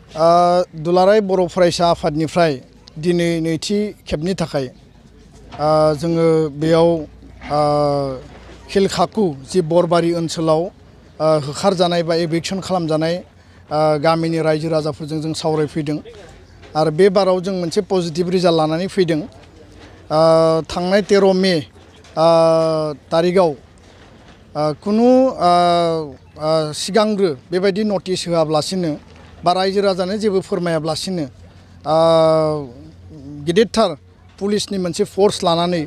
दुलाराय बर' फरायसा आफादनिफ्राय दिनै नैथि खेबनि थाखाय जोङो बेयाव खिलखाखु जि बरबारि ओनसोलाव होखारजानाय बा एभिक्शन खालामजानाय गामिनि रायजो राजाफोरजों जों सावरायफैदों आरो बे बाराव जों मोनसे पजिटिभ रिजाल्ट लानानै फैदों। थांनाय 13 मे तारिखआव कुनु सिगांग्रो बेबायदि नटिस होआब्लासिनो बा रायजो राजानो जेबो फोरमायाब्लासिनो गिदिरथार पुलिसनि मोनसे फोर्स लानानै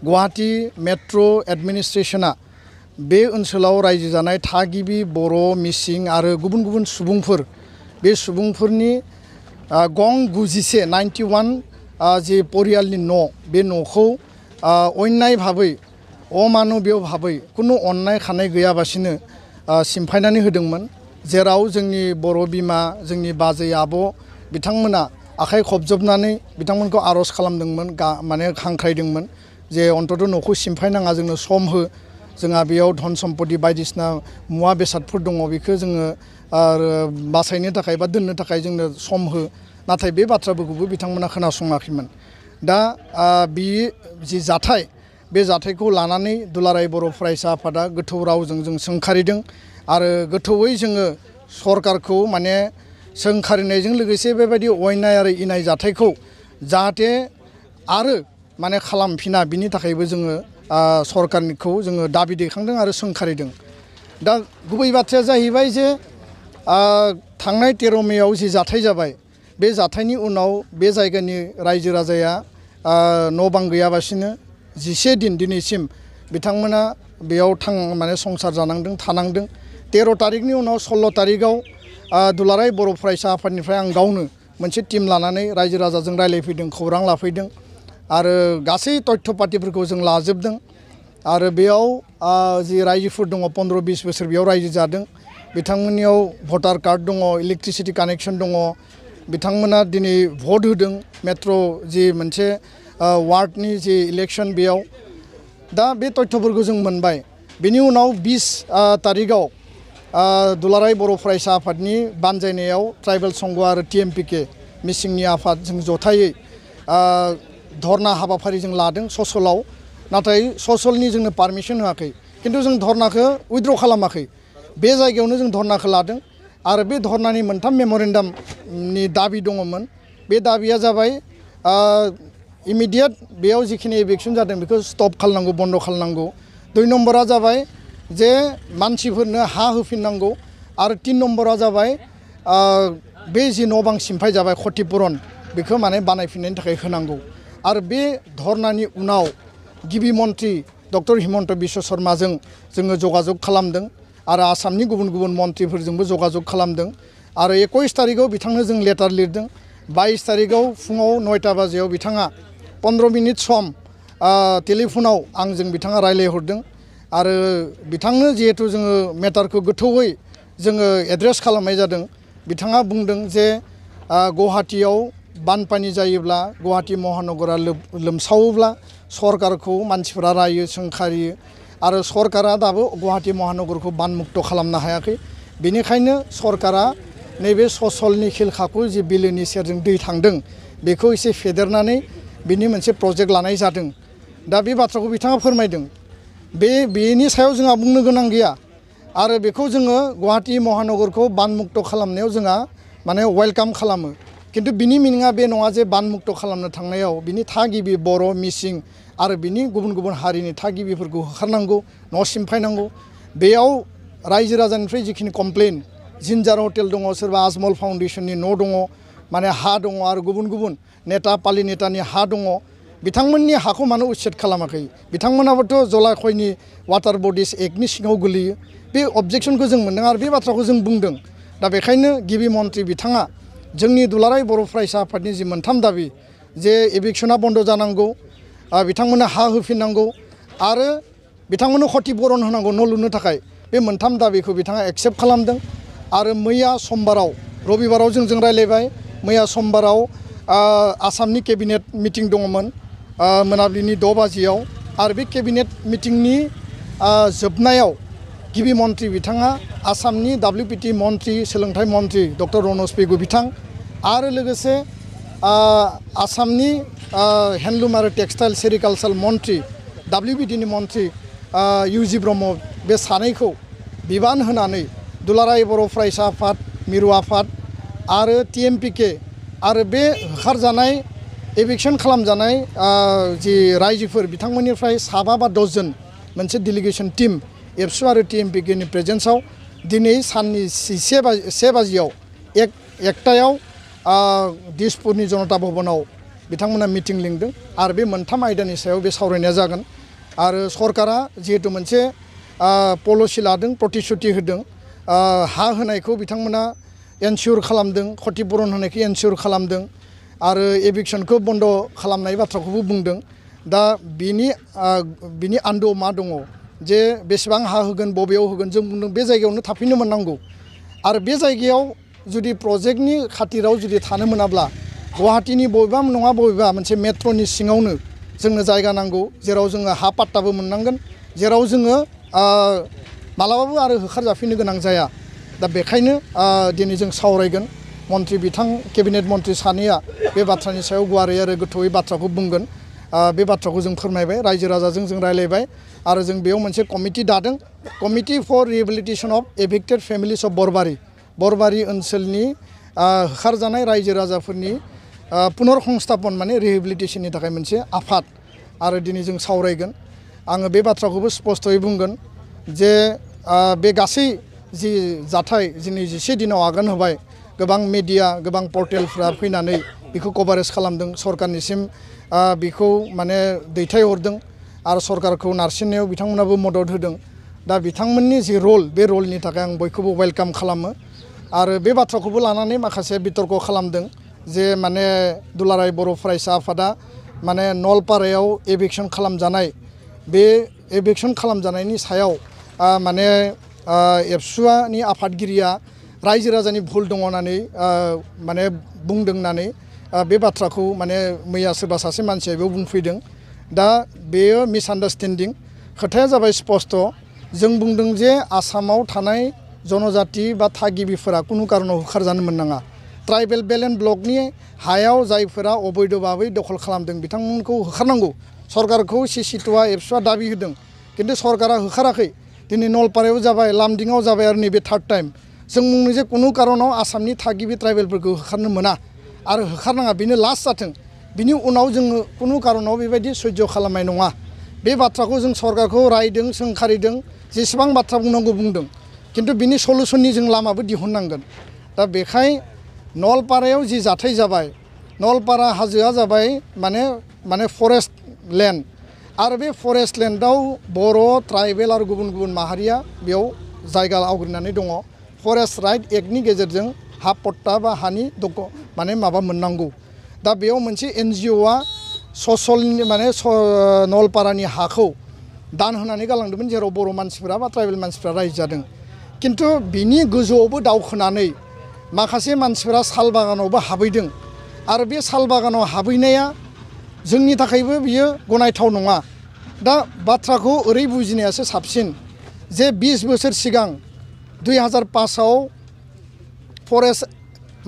गुवाहाटी मेट्र' एडमिनिस्ट्रेशना बे ओनसोलाव रायजो जानाय थागिबि बर' मिसिं आरो गुबुन गुबुन सुबुंफोर बे सुबुंफोरनि गं 91 जे परियालनि न' बे न'खौ अन्याय भाबै अमानबीय भाबै कुनु अन्नाय खानाय गैयाबासिनो सिमफायनानै होदोंमोन, जेराव जोंनि बर' बिमा जोंनि बाजै आब' बिथांमोना आखाइ खबजबनानै बिथांमोनखौ आर'ज खालामदोंमोन, माने हांख्रायदोंमोन जे अन्तत न'खौ सिमफायनाङा, जोंनो सम हो, जोंहा बेयाव धन सम्पति बायदिसिना मुवा बेसादफोर दङ, बेखौ जोङो बासायनो थाखाय बा दोननो थाखाय जोंनो सम हो। नाथाय बे बाथ्राफोरखौबो बिथांमोना खोनासङाखैमोन। दा बे जि जाथाय बे जाथायखौ लानानै दुलाराय बर' फरायसा आफादा गोथौ रावजों जों सोंखारिदों आरो गोथौयै जोङो सरकारखौ माने सोंखारिनायजों लोगोसे बेबायदि अन्याय आरो इनाय जाथायखौ जाहाथे आरो माने खालामफिना बिनि थाखायबो जोङो सरकारनिखौ जोङो दाबि दैखांदों आरो सोंखारिदों। दा गुबै बाथ्राया जाहैबाय जे थांनाय 13 मेयाव जि जाथाय जाबाय बे जाथायनि उनाव बे जायगानि रायजो राजाया न' बां गैयाबासिनो 11 दिन दिनैसिम बिथांमोना बेयाव माने संसार जानांदों, थानांदों। 13 तारिखनि उनाव 16 तारिखआव दुलाराय बर' फरायसा आफादनिफ्राय आं गावनो मोनसे टिम लानानै रायजो राजाजों रायलायफैदों, खौरां लाफैदों आरो गासै तथ्य पातिफोरखौ जों लाजोबदों आरो बेयाव जि रायजोफोर दङ 15-20 बोसोर बेयाव रायजो जादों, बिथांमोननियाव भटार कार्ड दङ, इलेक्ट्रिसिटि कानेक्शन दङ, बिथांमोना दिनै भट होदों मेट्र' जि मोनसे वार्डनि जि इलेक्शन बेयाव। दा बे तथ्यफोरखौ जों मोनबाय। बेनि उनाव 20 तारिखआव दुलाराय बर' फरायसा आफादनि बानजायनायाव ट्राइबेल संघ आरो TMPK मिसिंनि आफाद जों जथायै धरना हाबाफारि जों लादों ससलाव। नाथाय ससलनि जोंनो पारमिसन होआखै, किन्तु जों धरनाखौ उइथड्र खालामाखै, बे जायगायावनो जों धरनाखौ लादों आरो बे धरनानि मोनथाम मेम'रेन्डामनि दाबि दङमोन। बे दाबिया जाबाय इमिडियेट बेयाव जिखिनि एभिक्शन जादों बेखौ स्टप खालामनांगौ, बन्द खालामनांगौ। 2 नम्बरा जाबाय जे मानसिफोरनो हा होफिननांगौ आरो 3 नम्बरा जाबाय बे जि न' बां सिमफाय जाबाय क्षतिपुरन बेखौ माने बानायफिननायनि थाखाय होनांगौ। आरो बे धरनानि उनाव गिबि मन्त्रि डक्टर हिमन्त बिश्व शर्माजों जोङो जगाजग खालामदों आरो आसामनि गुबुन गुबुन मन्त्रिफोरजोंबो जगाजग खालामदों आरो 21 तारिखआव बिथांनो जों लेटार लिरदों। 22 तारिखआव फुङाव 9टा बाजियाव बिथाङा 15 मिनिट सम टेलिफनाव आंजों बिथाङा रायलायहरदों आरो बिथांनो जिहेतु जोङो मेटारखौ गोथौयै जोङो एड्रेस खालामनाय जादों। बिथाङा बुंदों जे गुवाहाटीयाव बानपानि जायोब्ला, गुवाहाटी महानगरा लोमसावोब्ला सरकारखौ मानसिफोरा रायो, सोंखारियो आरो सरकारा दाबो गुवाहाटी महानगरखौ बानमुक्त खालामनो हायाखै। बेनिखायनो सरकारा नैबे ससलनि खिलखाखु जि बिलोनि सेरजों दै थांदों बेखौ एसे फेदेरनानै बिनि मोनसे प्रजेक्ट लानाय जादों। दा बे बाथ्राखौ बिथाङा फोरमायदों। बेनि सायाव जोंहा बुंनो गोनां गैया आरो बेखौ जोङो गुवाहाटी महानगरखौ बानमुक्त खालामनायाव जोंहा माने वेलकाम खालामो। किन्तु बिनि मिनिङा बे नङा जे बानमुक्त खालामनो थांनायाव बिनि थागिबि बर' मिसिं आरो बिनि गुबुन गुबुन हारिनि थागिबिफोरखौ होखारनांगौ, न' सिमफायनांगौ। बेयाव रायजो राजानिफ्राय जिखिनि कमप्लेन, जिन्जार हटेल दङ, सोरबा आजमल फाउन्डेसननि न' दङ, माने हा दङ आरो गुबुन गुबुन नेता पालि नेतानि हा दङ, बिथांमोननि हाखौ मानो उच्चेद खालामाखै? बिथांमोनाबोथ' जलाखयनि वाटार बडिज एक्टनि सिङाव गोलैयो। बे अबजेक्सनखौ जों मोनदों आरो बे बाथ्राखौ जों बुंदों। दा बेखायनो गिबि मन्त्रि बिथाङा जोंनि दुलाराय बर' फरायसा आफादनि जि मोनथाम दाबि जे एभिक्शना बन्द जानांगौ, बिथांमोननो हा होफिननांगौ आरो बिथांमोननो क्षतिपुरन होनांगौ न' लुनो थाखाय, बे मोनथाम दाबिखौ बिथाङा एक्सेप्ट खालामदों। आरो मैया समबाराव, रबिबाराव जों रायलायबाय, मैया समबाराव आसामनि केबिनेट मिटिं दङमोन मोनाबिलिनि 6 बाजियाव आरो बे केबिनेट मिटिंनि जोबनायाव गिबि मन्त्रि बिथाङा आसामनि WPT मन्त्रि सोलोंथाइ मन्त्रि डक्टर रनज पेगु बिथां आरो लोगोसे आसामनि हेन्डलुम आरो टेक्सटाइल सेरिकालचार मन्त्रि WBD नि मन्त्रि UG ब्रह्म बे सानैखौ बिबान होनानै दुलाराय बर' फरायसा आफाद मिरु आफाद आरो TMPK आरो बे होखारजानाय एभिक्शन खालामजानाय जि रायजोफोर बिथांमोननिफ्राय 7 बा 10 जन मोनसे डेलिगेशन टीम ABSU आरो TMPK नि प्रेजेन्सआव दिनै साननि 1 बाजियाव एकटायाव दिसपुरनि जनता भवनाव बिथांमोना मिटिं लिंदों आरो बे मोनथाम आयदानि सायाव बे सावरायनाया जागोन आरो सरकारा जिहेतु मोनसे पलिसि लादों प्रतिश्रुति होदों हा होनायखौ बिथांमोना एनसियर खालामदों क्षतिपूरण होनायखौ एनसियर खालामदों आरो एभिक्शनखौ बन्द खालामनाय बाथ्राखौबो बुंदों दा बिनि आन्दोआव मा दङ जे बेसेबां हा होगोन बबेयाव होगोन जों बुंदों बे जायगायावनो थाफैनो मोननांगौ आरो बे जायगायाव जुदि प्रजेक्टनि खाथिराव जुदि थानो मोनाब्ला गुवाहाटीनि बबेबा नङा बबेबा मोनसे मेट्र'नि सिङावनो जोंनो जायगा नांगौ जेराव जोङो हा पाट्टाबो मोननांगोन जेराव जोङो मालाबाबो आरो होखारजाफिननो गोनां जाया दा बेखायनो दिनै जों सावरायगोन मन्त्रि बिथां केबिनेट मन्त्रि सानैया बे बाथ्रानि सायाव गुवारै आरो गोथौयै बाथ्राखौ बुंगोन बे बाथ्राखौ जों फोरमायबाय रायजो राजाजों जों रायलायबाय आरो जों बेयाव मोनसे कमिटि दादों committee for rehabilitation of evicted families of Barbari ओनसोलनि होखारजानाय रायजो राजाफोरनि पुनर्संस्थापन माने रिहेबिलिटेशननि थाखाय मोनसे आफाद आरो दिनै जों सावरायगोन आङो बे बाथ्राखौबो स्पष्टयै बुंगोन जे बे गासै जि जाथाय दिनै 11 दिनाव आगान होबाय गोबां मिडिया गोबां पर्टेलफ्रा फैनानै बेखौ कभारेज खालामदों सरकारनिसिम बेखौ माने दैथायहरदों आरो सरकारखौ नारसिननायाव बिथांमोनाबो मदद होदों दा बिथांमोननि जि रल बे रलनि थाखाय आं बयखौबो वेलकाम खालामो आरो बे बाथ्राखौबो लानानै माखासे बितर्क खालामदों जे माने दुलाराय बर' फरायसा आफादा माने नलपारायाव एभिक्शन खालामजानाय बे एभिक्शन खालामजानायनि सायाव माने एबसुनि आफादगिरिया रायजो राजानि भुल दङ होननानै माने बुंदों होननानै बे बाथ्राखौ माने मैया सोरबा सासे मानसिया बेयाव बुंफैदों दा बेयो मिसआन्डारस्टेन्डिं खोथाया जाबाय स्पष्ट जों बुंदों जे आसामाव थानाय जनजाति बा थागिबिफोरा कुनु कारनाव होखारजानो मोननाङा ट्राइबेल बेल्ट एन्ड ब्लकनि हायाव जायफोरा अबैध भाबै दखल खालामदों बिथांमोनखौ होखारनांगौ सरकारखौ सिटुआ एबसुआ दाबि होदों किन्तु सरकारा होखाराखै दिनै नलपारायाव जाबाय लामदिङाव जाबाय आरो नैबे थार्ड टाइम जों बुंनो जे कुनु कारनाव आसामनि थागिबि ट्राइबेलफोरखौ होखारनो मोना आरो होखारनाङा बेनो लास्ट जाथों बिनि उनाव जोङो कुनु कारनाव बेबायदि सैज्य खालामनाय नङा बे बाथ्राखौ जों सरकारखौ रायदों सोंखारिदों जेसेबां बाथ्रा बुंनांगौ बुंदों किन्तु बिनि सलुसननि जों लामाबो दिहुननांगोन दा बेखाय नलपारायाव जि जाथाय जाबाय नलपारा हाजोआ जाबाय माने फरेस्ट लेन्ड आरो बे फरेस्ट लेन्डआव बर' ट्राइबेल आरो गुबुन गुबुन माहारिया बेयाव जायगा आवग्रिनानै दङ फरेस्ट राइट एक्टनि गेजेरजों हा पट्टा बा हानि माने माबा मोननांगौ दा बेयाव मोनसे NGOआ ससलनि माने नलपारानि हाखौ दान होनानै गालांदोंमोन जेराव बर' मानसिफोरा बा ट्राइबेल मानसिफोरा रायजो जादों किन्तु बिनि गोजौआवबो दावखोनानै माखासे मानसिफोरा साल बागानावबो हाबैदों आरो बे साल बागानाव हाबैनाया जोंनि थाखायबो बियो गनायथाव नङा दा बाथ्राखौ ओरै बुजिनायासो साबसिन जे 20 बोसोर सिगां 2005 आव फरेस्ट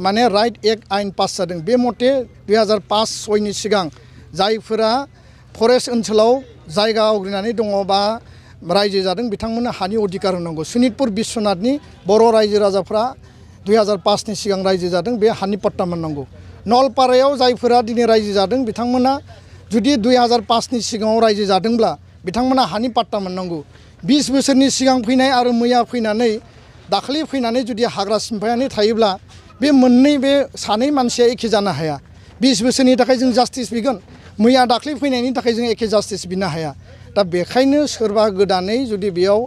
माने राइट एक्ट आइन पास जादों बे मथे 2005-06 नि सिगां जायफोरा फरेस्ट ओनसोलाव जायगा आवग्रिनानै दङ बा रायजो जादों बिथांमोननो हानि अधिकार होनांगौ सनितपुर बिश्वनाथनि बर' रायजो राजाफ्रा 2005 नि सिगां रायजो जादों बे हानि पट्टा मोननांगौ नलपारायाव जायफोरा दिनै रायजो जादों बिथांमोना जुदि 2005 नि सिगाङाव रायजो जादोंब्ला बिथांमोना हानि पट्टा मोननांगौ 20 बोसोरनि सिगां फैनाय आरो मैया फैनानै दाखालि फैनानै जुदि हाग्रा सिमफायनानै थायोब्ला बे मोननै बे सानै मानसिया एखे जानो हाया 20 बोसोरनि थाखाय जों जास्टिस बिगोन मैया दाखालि फैनायनि थाखाय जों एखे जास्टिस बिनो हाया दा बेखायनो सोरबा गोदानै जुदि बेयाव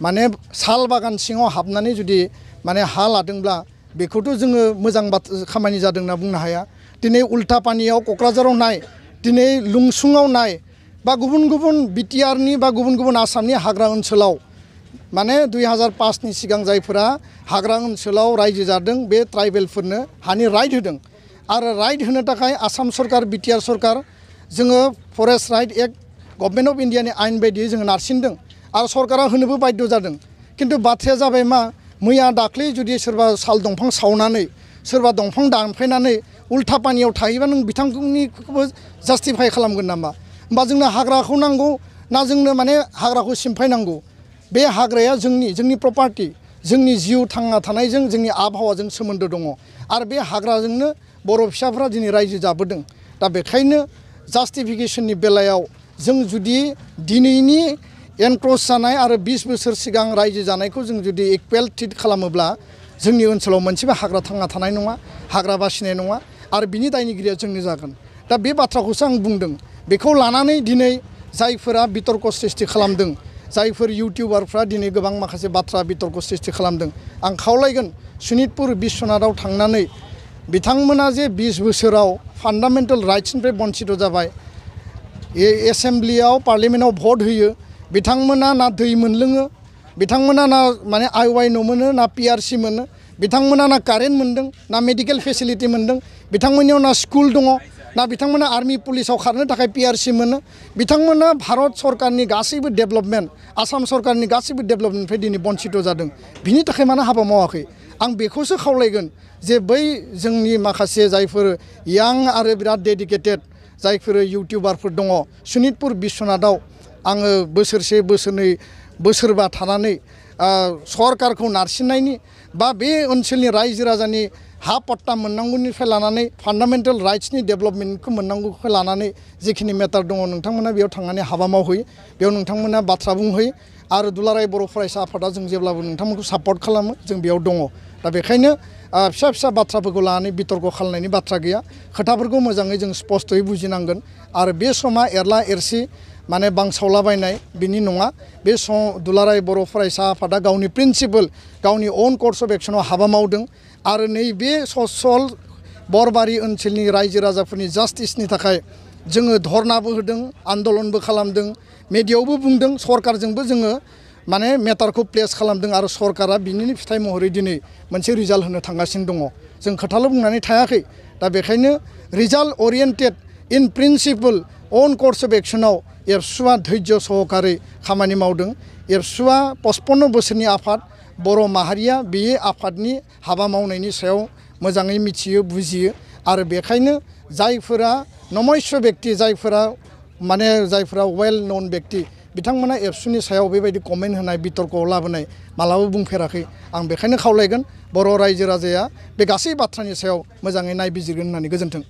माने साल बागान सिङाव हाबनानै जुदि माने हा लादोंब्ला बेखौथ' जोङो मोजां खामानि जादों होनना बुंनो हाया दिनै उल्था पानियाव क'क्राझाराव नाय दिनै लुंसुङाव नाय बा गुबुन गुबुन बिटिआरनि बा गुबुन गुबुन आसामनि हाग्रा ओनसोलाव माने 2005 नि सिगां जायफोरा हाग्रा ओनसोलाव रायजो जादों बे ट्राइबेलफोरनो हानि राइट होदों आरो राइट होनो थाखाय आसाम सरकार बिटिआर सरकार जोङो forest right act government of इन्डियानि आइन बायदियै जोङो नारसिनदों आरो सरकारा होनोबो बाध्य जादों किन्तु बाथ्राया जाबाय मा मैया दाख्लै जुदि सोरबा साल दंफां सावनानै सोरबा दंफां दानफायनानै उल्था पानियाव थायोबा नों बिथांखौबो जास्टिफाइ खालामगोन नामा होमबा जोंनो हाग्राखौ नांगौ ना जोंनो माने हाग्राखौ सिमफायनांगौ बे हाग्राया जोंनि प्रपार्टि जोंनि जिउ थांना थानायजों जोंनि आबहावाजों सोमोन्दो दङ आरो बे हाग्राजोंनो बर' फिसाफ्रा दिनै रायजो जाबोदों दा बेखायनो जास्टिफिकेशननि बेलायाव जों जुदि दिनैनि एनक्रस जानाय आरो 20 बोसोर सिगां रायजो जानायखौ जों जुदि इकुवेल ट्रिट खालामोब्ला जोंनि ओनसोलाव मोनसेबो हाग्रा थांना थानाय नङा हाग्रा बासिनाय नङा आरो बिनि दायनिगिरिया जोंनो जागोन दा बे बाथ्राखौसो आं बुंदों बेखौ लानानै दिनै जायफोरा बितर्क सृष्टि खालामदों जायफोर इउटिउबारफ्रा दिनै गोबां माखासे बाथ्रा बितर्क सृष्टि खालामदों आं खावलायगोन सनितपुर बिश्वनाथआव थांनानै बिथांमोना जे 20 बोसोराव फान्डामेन्टेल राइट्सनिफ्राय बन्चित जाबाय एसेम्ब्लियाव पार्लियामेन्टआव भट होयो बिथांमोना ना दै मोनलोङो बिथांमोना ना माने आइवाइ न' मोनो ना पिआरसि मोनो बिथांमोना ना कारेन्ट मोनदों ना मेडिकेल फेसिलिटि मोनदों बिथांमोननियाव ना स्कुल दङ ना बिथांमोना आर्मि पुलिसाव खारनो थाखाय पिआरसि मोनो बिथांमोना भारत सरकारनि गासैबो डेभेलपमेन्ट आसाम सरकारनि गासैबो डेभेलपमेन्टनिफ्राय दिनै बन्चित जादों बिनि थाखाय मानो हाबा मावाखै आं बेखौसो खावलायगोन जे बै जोंनि माखासे जायफोर यां आरो बिराद डेडिकेटेड जायफोर इउटिउबारफोर दङ सनितपुर बिश्वनाथआव आङो बोसोरसे बोसोरनै बोसोरबा थानानै सरकारखौ नारसिननायनि बा बे ओनसोलनि रायजो राजानि हा पट्टा मोननांगौनिफ्राय लानानै फान्डामेन्टेल राइट्सनि डेभेलपमेन्टखौ मोननांगौखौ लानानै जिखिनि मेटार दङ नोंथांमोना बेयाव थांनानै हाबा मावहैयो बेयाव नोंथांमोना बाथ्रा बुंहैयो आरो दुलाराय बर' फरायसा आफादा जों जेब्लाबो नोंथांमोनखौ सापर्ट खालामो जों बेयाव दङ दा बेखायनो फिसा फिसा बाथ्राफोरखौ लानानै बितर्क खालामनायनि बाथ्रा गैया खोथाफोरखौ मोजाङै जों स्पष्टयै बुजिनांगोन आरो बे समा एरला एरसि माने बांसावलाबायनाय बिनि नङा बे दुलाराय बर' फरायसा आफादा गावनि प्रिन्सिपल गावनि अन कर्स अफ एक्सनाव हाबा मावदों आरो नैबे ससल बरबारि ओनसोलनि रायजो राजाफोरनि जास्टिसनि थाखाय जोङो धरनाबो होदों आन्दलनबो खालामदों मेडियायावबो बुंदों सरकारजोंबो जोङो माने मेटारखौ प्लेस खालामदों आरो सरकारा बिनिनो फिथाइ महरै दिनै मोनसे रिजाल्ट होनो थांगासिनो दङ जों खोथाल' बुंनानै थायाखै दा बेखायनो result oriented in principle on course of एक्सनाव एबसुआ धैर्य सहकारै खामानि मावदों एबसुआ 55 बोसोरनि आफाद बर' माहारिया बे आफादनि हाबा मावनायनि सायाव मोजाङै मिथियो बुजियो आरो बेखायनो जायफोरा नमस्य बेक्ति जायफोरा वेल नन बेक्ति बिथांमोना एबसुनि सायाव बेबायदि कमेन्ट होनाय बितर्कआव लाबोनाय मालाबा बुंफेराखै आं बेखायनो खावलायगोन बर' रायजो राजाया बे गासै बाथ्रानि सायाव मोजाङै नायबिजिरगोन होननानै गोजोन्थों।